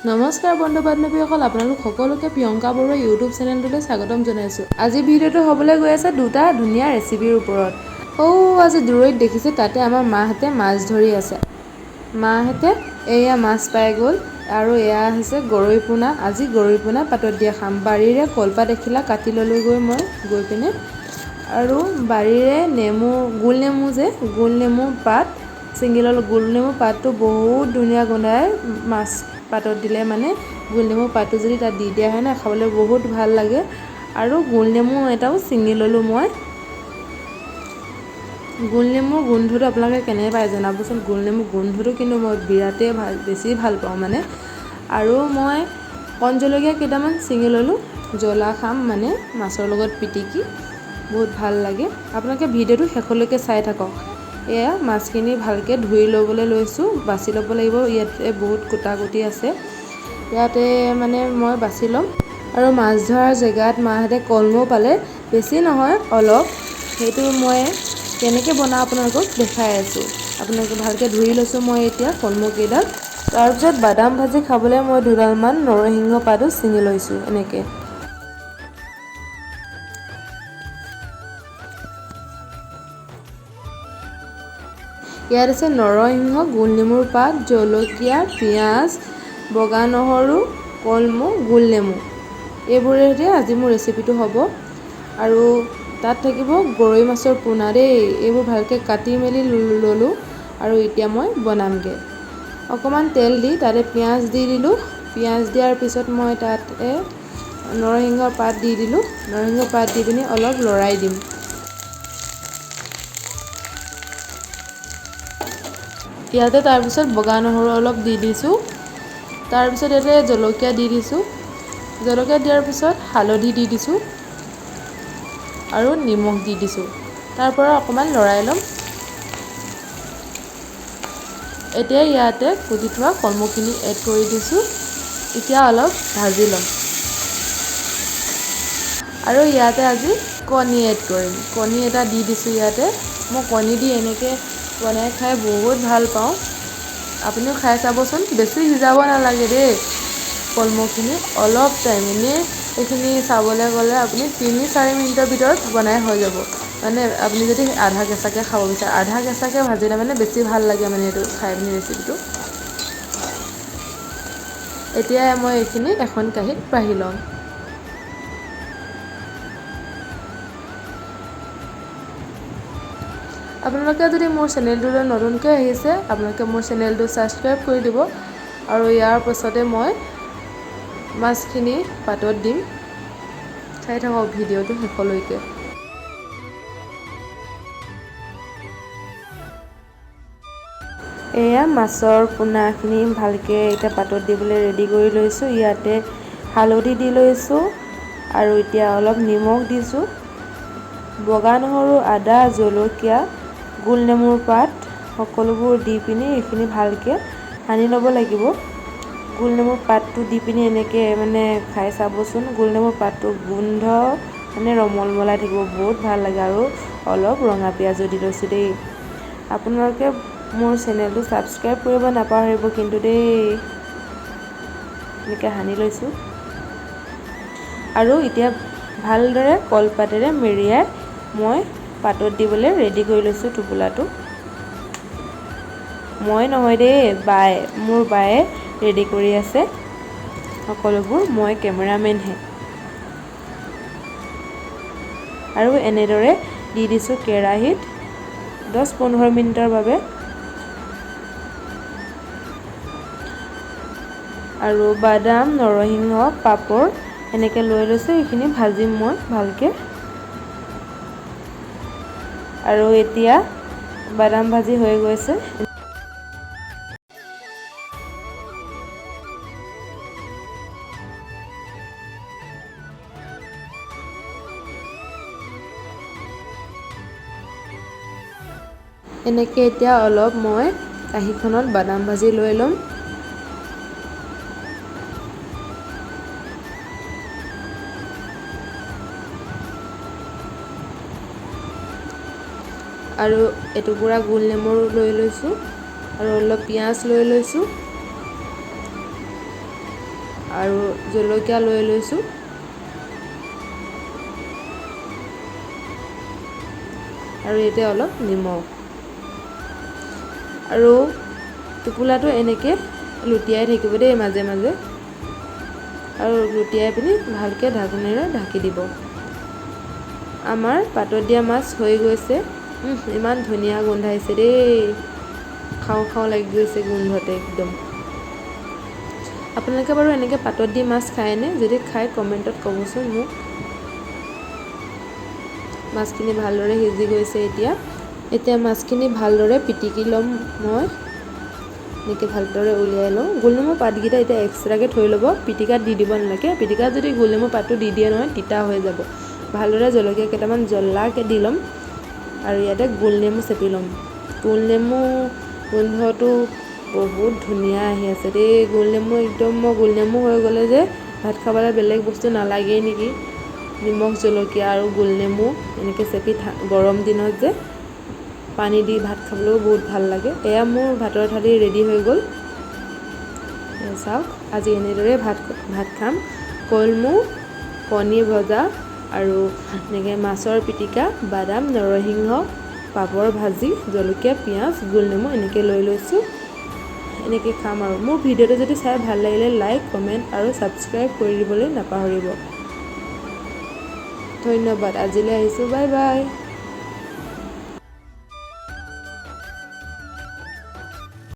নমস্কাৰ বন্ধু বান্ধৱীসকল, আপোনালোক সকলোকে প্ৰিয়ংকা বৰুৱা ইউটিউব চেনেলটোলৈ স্বাগতম জনাইছোঁ। আজি ভিডিঅ'টো হ'বলৈ গৈ আছে দুটা ধুনীয়া ৰেচিপিৰ ওপৰত। আজি দূৰৈত দেখিছে, তাতে আমাৰ মাহঁতে মাছ ধৰি আছে। মাহঁতে এয়া মাছ পাই গ'ল। আৰু এয়া হৈছে গৰৈ পোনা। আজি গৰৈ পোনা পাতত দিয়া খাম। বাৰীৰে কলপাত এখিলা কাটি ল'লোগৈ মই গৈ পিনে। আৰু বাৰীৰে নেমু, গোল নেমু যে, গোল নেমু পাত ছিঙি ল'লোঁ। গোল নেমু পাতটো বহুত ধুনীয়া গোন্ধায় মাছ পাতত দিলে, মানে গোল নেমু পাতটো যদি তাত দি দিয়া হয় না, খাবলৈ বহুত ভাল লাগে। আৰু গোল নেমু এটাও ছিঙি ল'লোঁ মই। গোল নেমুৰ গোন্ধটো আপোনালোকে কেনে পায় জনাবচোন। গোল নেমুৰ গোন্ধটো কিন্তু মই বিৰাটেই ভাল, বেছি ভাল পাওঁ মানে। আৰু মই কণ জলকীয়া কেইটামান ছিঙি ল'লোঁ, জ্বলা খাম মানে মাছৰ লগত পিটিকি বহুত ভাল লাগে। আপোনালোকে ভিডিঅ'টো শেষলৈকে চাই থাকক। এয়া মাছখিনি ভালকৈ ধুই ল'বলৈ লৈছোঁ, বাছি ল'ব লাগিব। ইয়াতে বহুত কুটা কুটি আছে, ইয়াতে মানে মই বাছি ল'ম। আৰু মাছ ধৰাৰ জেগাত মাহঁতে কলমৌ পালে, বেছি নহয় অলপ, সেইটো মই কেনেকৈ বনাওঁ আপোনালোকক দেখাই আছোঁ। আপোনালোকে ভালকৈ ধুই লৈছোঁ মই এতিয়া কলমৌকেইডাল। তাৰপিছত বাদাম ভাজি খাবলৈ মই দুডালমান নৰসিংহ পাতো ছিঙি লৈছোঁ এনেকৈ। ইয়াত আছে নৰসিংহ, গোল নেমুৰ পাত, জলকীয়া, পিঁয়াজ, বগা নহৰু, কলমৌ, গোল নেমু, এইবোৰে সৈতে আজি মোৰ ৰেচিপিটো হ'ব। আৰু তাত থাকিব গৰৈ মাছৰ পোনা দেই। এইবোৰ ভালকৈ কাটি মেলি ল'লোঁ আৰু এতিয়া মই বনামগৈ। অকণমান তেল দি তাতে পিঁয়াজ দি দিলোঁ। পিঁয়াজ দিয়াৰ পিছত মই তাতে নৰসিংহৰ পাত দি দিলোঁ। নৰসিংহ পাত দি পিনি অলপ লৰাই দিম। ইয়াতে তাৰপিছত বগা নহৰু অলপ দি দিছোঁ। তাৰপিছত ইয়াতে জলকীয়া দি দিছোঁ। জলকীয়া দিয়াৰ পিছত হালধি দি দিছোঁ আৰু নিমখ দি দিছোঁ। তাৰপৰা অকণমান লৰাই ল'ম। এতিয়া ইয়াতে কুটি থোৱা কলমৌখিনি এড কৰি দিছোঁ। এতিয়া অলপ ভাজি ল'ম। আৰু ইয়াতে আজি কণী এড কৰিম। কণী এটা দি দিছোঁ ইয়াতে। মই কণী দি এনেকৈ বনাই খাই বহুত ভাল পাওঁ, আপুনিও খাই চাবচোন। বেছি সিজাব নালাগে দেই কলমৌখিনি, অলপ টাইম এনেই এইখিনি চাবলৈ গ'লে আপুনি 3-4 মিনিটৰ ভিতৰত বনাই হৈ যাব। মানে আপুনি যদি আধা কেঁচাকৈ খাব বিচাৰে, আধা কেঁচাকৈ ভাজিলে মানে বেছি ভাল লাগে মানে এইটো খাই পিনি ৰেচিপিটো। এতিয়া মই এইখিনি এখন কাঁহীত বাঢ়ি ল'ম। আপোনালোকে যদি মোৰ চেনেলটোলৈ নতুনকৈ আহিছে, আপোনালোকে মোৰ চেনেলটো ছাবস্ক্ৰাইব কৰি দিব। আৰু ইয়াৰ পাছতে মই মাছখিনি পাতত দিম। চাই থাকক ভিডিঅ'টো শেষলৈকে। এয়া মাছৰ পোনাখিনি ভালকৈ এতিয়া পাতত দিবলৈ ৰেডি কৰি লৈছোঁ। ইয়াতে হালধি দি লৈছোঁ আৰু এতিয়া অলপ নিমখ দিছোঁ। বগা নহৰু, আদা, জলকীয়া, গোল নেমুৰ পাত সকলোবোৰ দি পিনি এইখিনি ভালকৈ সানি ল'ব লাগিব। গোল নেমুৰ পাতটো দি পিনি এনেকৈ মানে খাই চাবচোন। গোল নেমুৰ পাতটোৰ গোন্ধ মানে ৰমলমলাই থাকিব, বহুত ভাল লাগে। আৰু অলপ ৰঙা পিঁয়াজো দি লৈছোঁ দেই। আপোনালোকে মোৰ চেনেলটো ছাবস্ক্ৰাইব কৰিব নাপাহৰিব কিন্তু দেই। এনেকৈ সানি লৈছোঁ আৰু এতিয়া ভালদৰে কলপাতেৰে মেৰিয়াই মই পাতত দিবলৈ ৰেডি কৰি লৈছোঁ টোপোলাটো। মই নহয় দেই, বায়ে, মোৰ বায়ে ৰেডি কৰি আছে সকলোবোৰ, মই কেমেৰামেনহে। আৰু এনেদৰে দি দিছোঁ কেৰাহীত 10-15 মিনিটৰ বাবে। আৰু বাদাম, নৰসিংহ, পাপৰ এনেকৈ লৈ লৈছোঁ, এইখিনি ভাজিম মই ভালকৈ। আৰু এতিয়া বাদাম ভাজি হৈ গৈছে। এনেকৈ এতিয়া অলপ মই কাঁহীখনত বাদাম ভাজি লৈ ল'ম। আৰু এটুকুৰা গোল নেমু লৈ লৈছোঁ আৰু অলপ পিঁয়াজ লৈ লৈছোঁ। আৰু জলকীয়া লৈ লৈছোঁ। আৰু ইয়াতে অলপ নিমখ। আৰু টোপোলাটো এনেকৈ লুটিয়াই থাকিব দেই মাজে মাজে, আৰু লুটিয়াই পিনি ভালকৈ ঢাকনিৰে ঢাকি দিব। আমাৰ পাতত দিয়া মাছ হৈ গৈছে। ইমান ধুনীয়া গোন্ধাইছে দেই, খাওঁ খাওঁ লাগি গৈছে গোন্ধতে একদম। আপোনালোকে বাৰু এনেকৈ পাতত দি মাছ খায়নে? যদি খায় কমেণ্টত ক'বচোন মোক। মাছখিনি ভালদৰে সিজি গৈছে। এতিয়া এতিয়া মাছখিনি ভালদৰে পিটিকি ল'ম মই, এনেকৈ ভালদৰে উলিয়াই লওঁ। গোলনেমু পাতকেইটা এতিয়া এক্সট্ৰাকৈ থৈ ল'ব, পিটিকাত দি দিব নালাগে। পিটিকাত যদি গোলনেমু পাতটো দি দিয়ে নহয়, তিতা হৈ যাব। ভালদৰে জলকীয়া কেইটামান জ্বলাকৈ দি ল'ম আৰু ইয়াতে গোলনেমু চেপি ল'ম। গোলনেমু গোন্ধটো বহুত ধুনীয়া আহি আছে দেই। গোলনেমু একদম, মই গোলনেমু হৈ গ'লে যে ভাত খাবলৈ বেলেগ বস্তু নালাগেই নেকি। নিমখ জলকীয়া আৰু গোলনেমু এনেকৈ চেপি গৰম দিনত যে পানী দি ভাত খাবলৈও বহুত ভাল লাগে। এয়া মোৰ ভাতৰ থালি ৰেডি হৈ গ'ল। চাওক, আজি এনেদৰে ভাত ভাত খাম। কলমৌ, কণী ভজা আৰু এনেকৈ মাছৰ পিটিকা, বাদাম, নৰসিংহ, পাপৰ ভাজি, জলকীয়া, পিঁয়াজ, গোলনেমু এনেকৈ লৈ লৈছোঁ, এনেকৈ খাম। আৰু মোৰ ভিডিঅ'টো যদি চাই ভাল লাগিলে লাইক, কমেণ্ট আৰু ছাবস্ক্ৰাইব কৰি দিবলৈ নাপাহৰিব। ধন্যবাদ, আজিলৈ আহিছোঁ, বাই বাই।